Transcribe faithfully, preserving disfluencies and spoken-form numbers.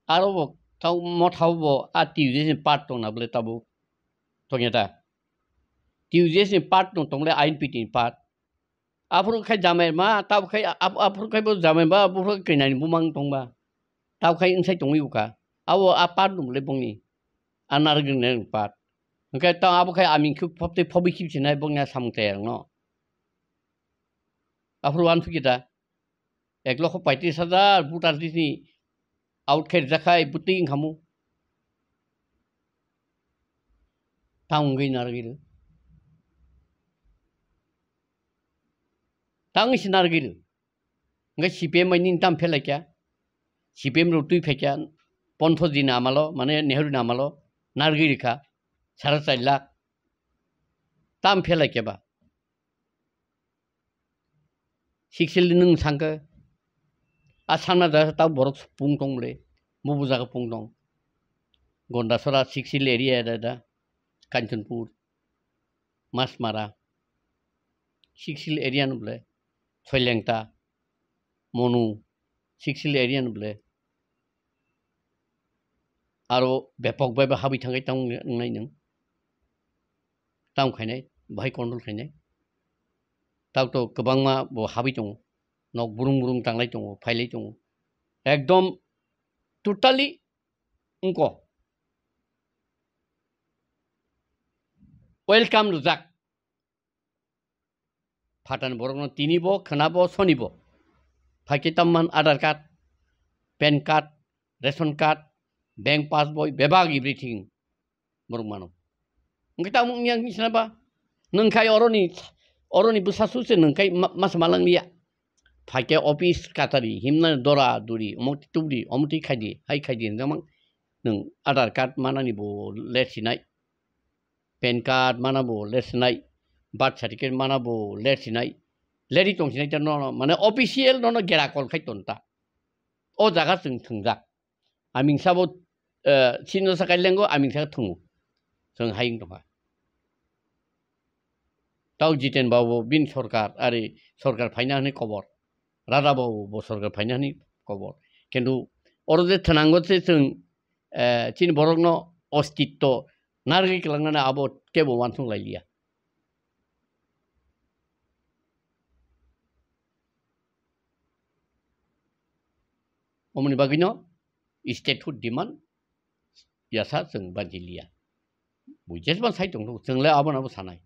Aro bo tau motha bo a T U J S ni part tong na bole tabuk. Tong ya da. T U J S ni part tong tong le I N P T ni part. Aphuru khai jamai ma, tabuk khai ap-, aphuru khai bo jamai ba, aphuru khai kainan bumang tong ba. Tabuk khai wngsai tongwi uka. Abo a part nung le bongni. A narwgwi nai part. Hwnkhe ta abo khai aming khuk phobtwi phobwi khibsinai bongni a samung tayarokno. Aphuru uansukhe da. Ek lokho paitris hajar voter list ni out khai rijak khai bwtwi wngkhamu. Tang wngwi narwgwi rw. Tang wngwi se narwgwi rw. Hwnkhe C P M bai nini tam phelai kha. C P M rok twi phai kha. Ponthos ni amalo, mane Nehru ni amalo narwgwi rwkha. Sara char lakh. Tam phelai khe ba. Siksil nwng sangkhe. A sana da ta borok pung tong le. Bubu jaga pung tong. Gondasora Siksil area da da. Kanchanpur. Masmara. Siksil area no bole. Soilengta. Monu. Siksil area no bole. Aro bepok bai ba habwi thangwi tang wngnai nwng. Tang khainai, bahai control khainai. Tau to kwbangma bo habwi tongo. Nok burung burung tanglai tongo, phailai tongo. Ekdom totally wngko. Welcome rwjak. Phatani borokno tini bo, khwna bo, soni bo. Phaikhe tamman Aadhaar card, pan card, ration card, bank passbook, bebak everything borok mano. Hwnkhe tamo wngya wngwi sina ba? Nwng khai oroni, oroni bwsa su se nwng khai ma-, masa malang liya. Phaikhe office kachari, himna dora duri, omo twi tubudi, omo twi khaidi, hai khaidi, hwnjamang nwng Aadhaar card manani bo late sinai. Pan card mana bo late sinai, birth certificate mana bo late sinai, late tong sinai ta nono, mane official nono gera kol khai ton ta. O jaga chwng thwngjak. Aming sabo, eh, sino sakai lengo, aming saka thwngo. Chwng hayung tongkha. Tau Jiten babu bin sorkar, ari sorkar phaina hwnwi kobor. Rada babu bo sorkar phaina hwnwi kobor. Kintu oro je thwnango se chwng, eh, chini borokno ostitto narwgwi kwlangnani abo kebo uansuk lai liya. Omoni bagwino statehood demand yasa chwng banchi liya. Bo jesban sai tongthogo, chwng le abono abo sanai.